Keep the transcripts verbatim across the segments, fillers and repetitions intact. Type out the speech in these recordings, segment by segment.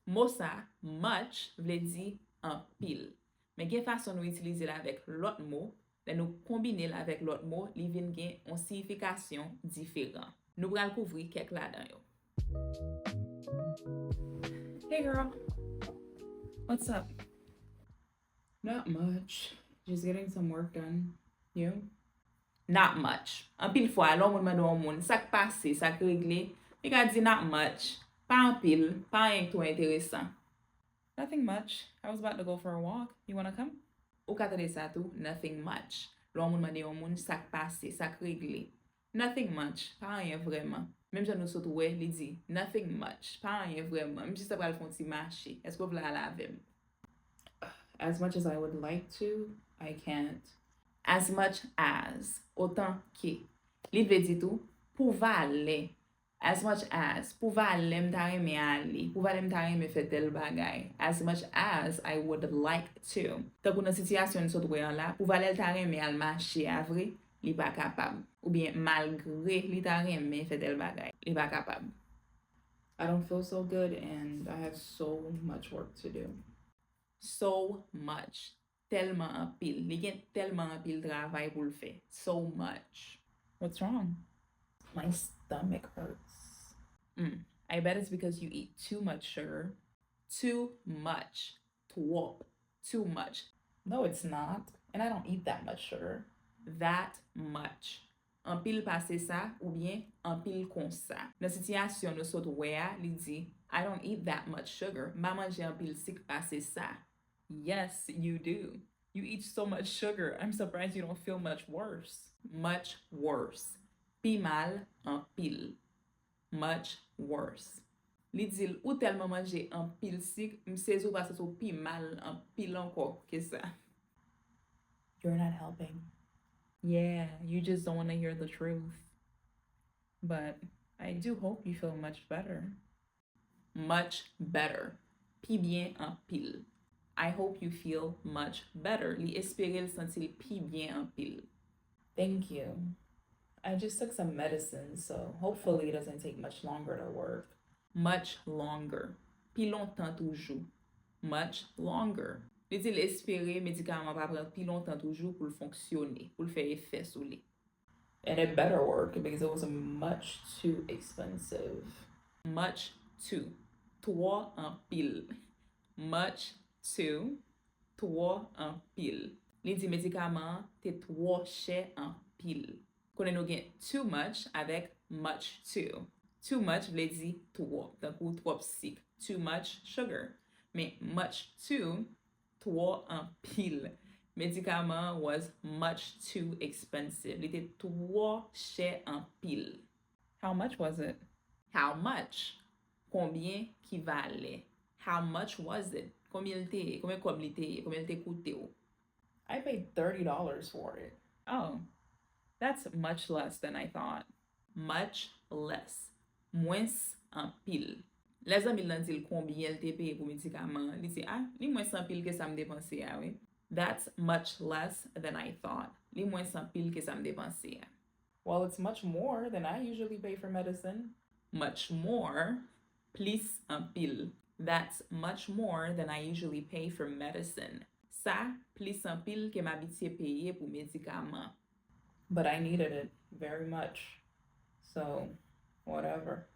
Mo sa, much, vle di anpil. Men gen fason nou itilize l avèk lòt mo, lè nou konbine l avèk lòt mo, li vin gen yon siyifikasyon diferan. Nou pral kouvri kèk ladan yo. Hey girl, what's up? Not much. Just getting some work done. You? Not much. Anpil fwa, lè yon moun mande yon moun, sa k pase, sa k regle, li ka di not much. Pa anpil, pa anyen k twò enteresan. Nothing much. I was about to go for a walk. You wanna come? Ou ka tande sa tou, nothing much. Lè yon moun mande yon moun, sa k pase, sa k regle. Nothing much, pa anyen vrèman. Menm jan nou sot wè, li di, nothing much, pa anyen vrèman. M jis ta pral fè yon ti mache. Èske w vle al avè m? As much as I would like to, I can't. As much as, otan ke. Li vle di tou, pou valè. As much as, pou valè m ta renmen ale, pou valè m ta renmen fè tèl bagay. As much as I would like to. Tankou nan sitiyasyon n sot wè an la, pou valè l ta renmen al mache a vre, li pa kapab. Oubyen malgre li ta renmen fè tèl bagay, li pa kapab. I don't feel so good and I have so much work to do. So much. Tèlman anpil. Li gen tèlman anpil travay pou l fè. So much. What's wrong? My stomach hurts. Mm. I bet it's because you eat too much sugar. Too much. Twòp. Too much. No, it's not. And I don't eat that much sugar. That much. Anpil pase sa oubyen anpil konsa. Nan sitiyasyon nou sot wè a, li di, I don't eat that much sugar. M pa manje anpil sik pase sa. Yes, you do. You eat so much sugar. I'm surprised you don't feel much worse. Much worse. Pi mal, anpil. Much worse. Li di l, ou tèlman manje anpil sik, m sezi w pa santi w pi mal anpil ankò ke sa. You're not helping. Yeah, you just don't want to hear the truth. But I do hope you feel much better. Much better. Pi byen anpil. I hope you feel much better. Li espere l santi l pi byen anpil. Thank you. I just took some medicine, so hopefully it doesn't take much longer to work. Much longer. Pi lontan toujou. Much longer. Li di l espere medikaman pa pran pi lontan toujou pou l fonksyone, pou l fè efè sou li. And it better work because it was much too expensive. Much too. Twò anpil. Much too. Twò anpil. Li di medikaman an te twò chè anpil. Konnen nou gen too much avèk much too. Too much vle di twòp, tankou twòp sik. Too much sugar. Men much too, twò anpil. Medikaman an was much too expensive. Li te twò chè anpil. How much was it? How much? Konbyen ki valè? How much was it? Konbyen l te ye? Konbyen kòb li te ye? Konbyen l te koute w? I paid thirty dollars for it. Oh, that's much less than I thought. Much less. Mwens anpil. Lè zanmi l lan di l konbyen l te peye pou medikaman an, li di, ah, li mwens anpil ke sa m te panse a, wi. That's much less than I thought. Li mwens anpil ke sa m te panse a. Well, it's much more than I usually pay for medicine. Much more, plis anpil. That's much more than I usually pay for medicine. Sa plis anpil ke m abitye peye pou medikaman. But I needed it very much. So, whatever.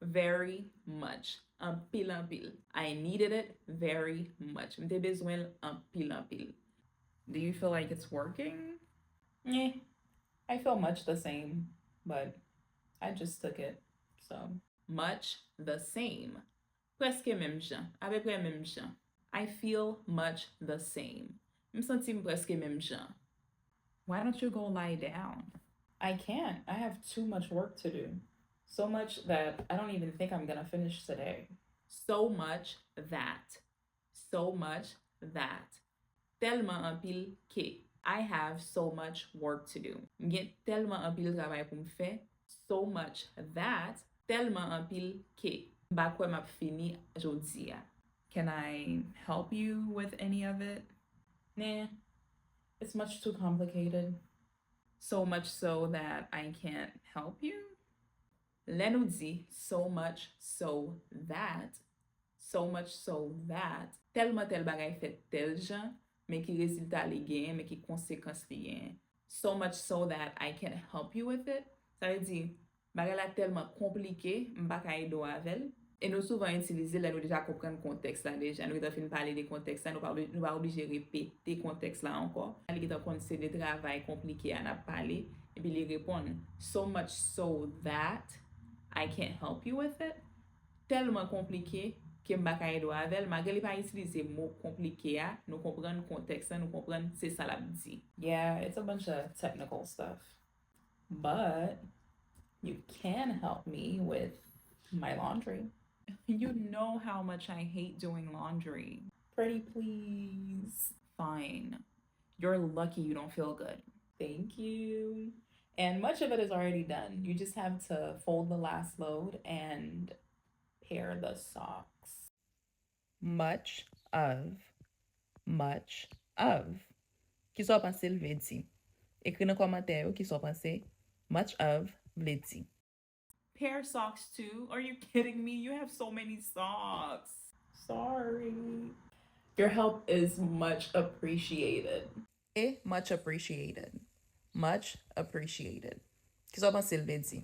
Very much. Anpil, anpil. I needed it very much. M te bezwen l anpil, anpil. Do you feel like it's working? Eh, I feel much the same, but I just took it, so. Much the same. Prèske menm jan. Apeprè menm jan. I feel much the same. M santi m prèske menm jan. Why don't you go lie down? I can't. I have too much work to do. So much that I don't even think I'm gonna finish today. So much that. So much that. Tèlman anpil ke. I have so much work to do. M gen tèlman anpil travay pou m fè. So much that. Tèlman anpil ke. M pa kwè m ap fini jodi a. Can I help you with any of it? Nah, it's much too complicated. So much so that I can't help you? Lè nou di so much so that, So much so that, tèlman tèl bagay fèt tèl jan, men ki rezilta li genyen, men ki konsekans li genyen. So much so that I can't help you with it. Sa vle di, bagay la tèlman konplike, m pa ka ede w avè l. E nou souvan itilize l lè nou deja konprann kontèks la deja. Nou gentan fin pale de kontèks la, nou pa obli-, nou pa oblije repete kontèks la ankò. Li gentan konn se de travay konplike a n ap pale, epi li reponn, so much so that I can't help you with it. Tèlman konplike ke m pa ka ede w avè l, malgre li pa itilize mo konplike a, nou konprann kontèks la, nou konprann se sa l ap di. Yeah, it's a bunch of technical stuff. But you can help me with my laundry. You know how much I hate doing laundry. Pretty please. Fine. You're lucky you don't feel good. Thank you. And much of it is already done. You just have to fold the last load and pair the socks. Much of. Much of. Kisa w panse l vle di? Ekri nan kòmantè yo kisa w panse much of vle di. Pair socks too? Are you kidding me? You have so many socks. Sorry. Your help is much appreciated. E much appreciated. Much appreciated. Kisa w panse l vle di?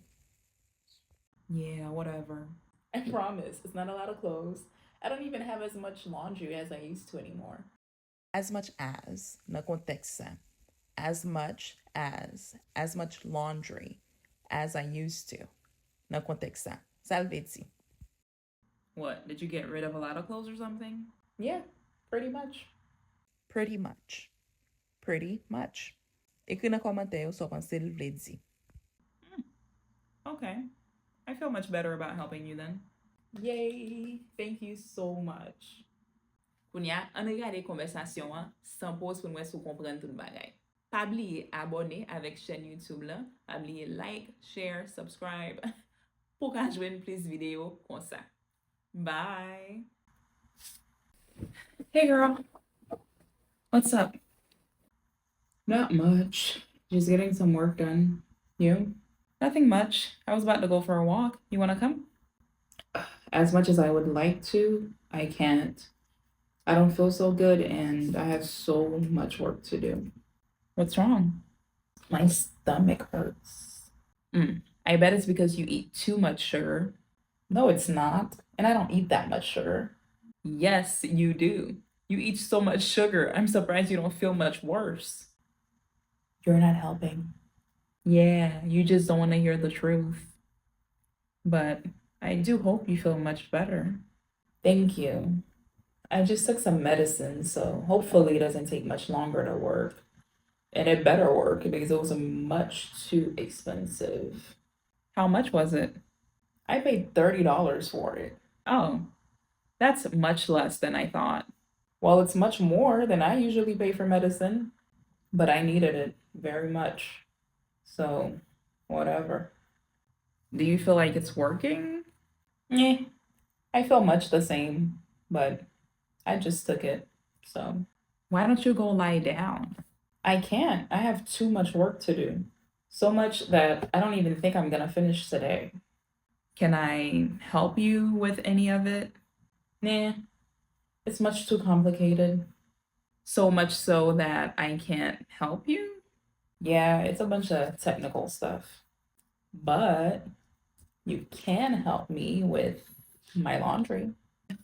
Yeah, whatever. I promise, it's not a lot of clothes. I don't even have as much laundry as I used to anymore. As much as, nan kontèks sa. As much as, as much laundry as I used to, nan kontèks sa. Sa l vle di? What? Did you get rid of a lot of clothes or something? Yeah, pretty much. Pretty much. Pretty much. Ekri nan kòmantè yo sa w panse l vle di. Hmm. Okay. I feel much better about helping you then. Yay! Thank you so much. Kounye a, ann regade konvèsasyon an san poz pou n wè si w konprann tout bagay. Pa bliye abòne avèk chèn YouTube lan. Pa bliye like, share, subscribe pou w ka jwenn plis videyo konsa. Bye! Hey girl, what's up? Not much. Just getting some work done. You? Nothing much. I was about to go for a walk. You wanna come? As much as I would like to, I can't. I don't feel so good and I have so much work to do. What's wrong? My stomach hurts. Mm. I bet it's because you eat too much sugar. No, it's not. And I don't eat that much sugar. Yes, you do. You eat so much sugar. I'm surprised you don't feel much worse. You're not helping. Yeah, you just don't want to hear the truth. But I do hope you feel much better. Thank you. I just took some medicine, so hopefully it doesn't take much longer to work. And it better work because it was much too expensive. How much was it? I paid thirty dollars for it. Oh, that's much less than I thought. Well, it's much more than I usually pay for medicine, but I needed it very much. So, whatever. Do you feel like it's working? Eh, I feel much the same, but I just took it. So, why don't you go lie down? I can't. I have too much work to do. So much that I don't even think I'm gonna finish today. Can I help you with any of it? Nah, it's much too complicated. So much so that I can't help you? Yeah, it's a bunch of technical stuff. But you can help me with my laundry.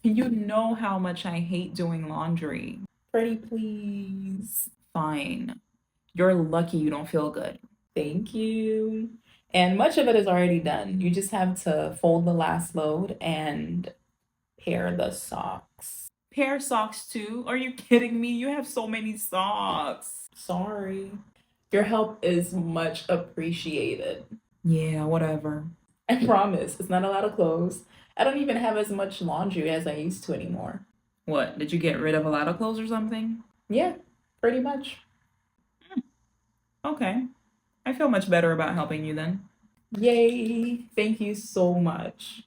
You know how much I hate doing laundry. Pretty please. Fine. You're lucky you don't feel good. Thank you. And much of it is already done. You just have to fold the last load and pair the socks. Pair socks too? Are you kidding me? You have so many socks. Sorry. Your help is much appreciated. Yeah, whatever. I promise, it's not a lot of clothes. I don't even have as much laundry as I used to anymore. What, did you get rid of a lot of clothes or something? Yeah, pretty much. Hmm. Okay. I feel much better about helping you then. Yay! Thank you so much.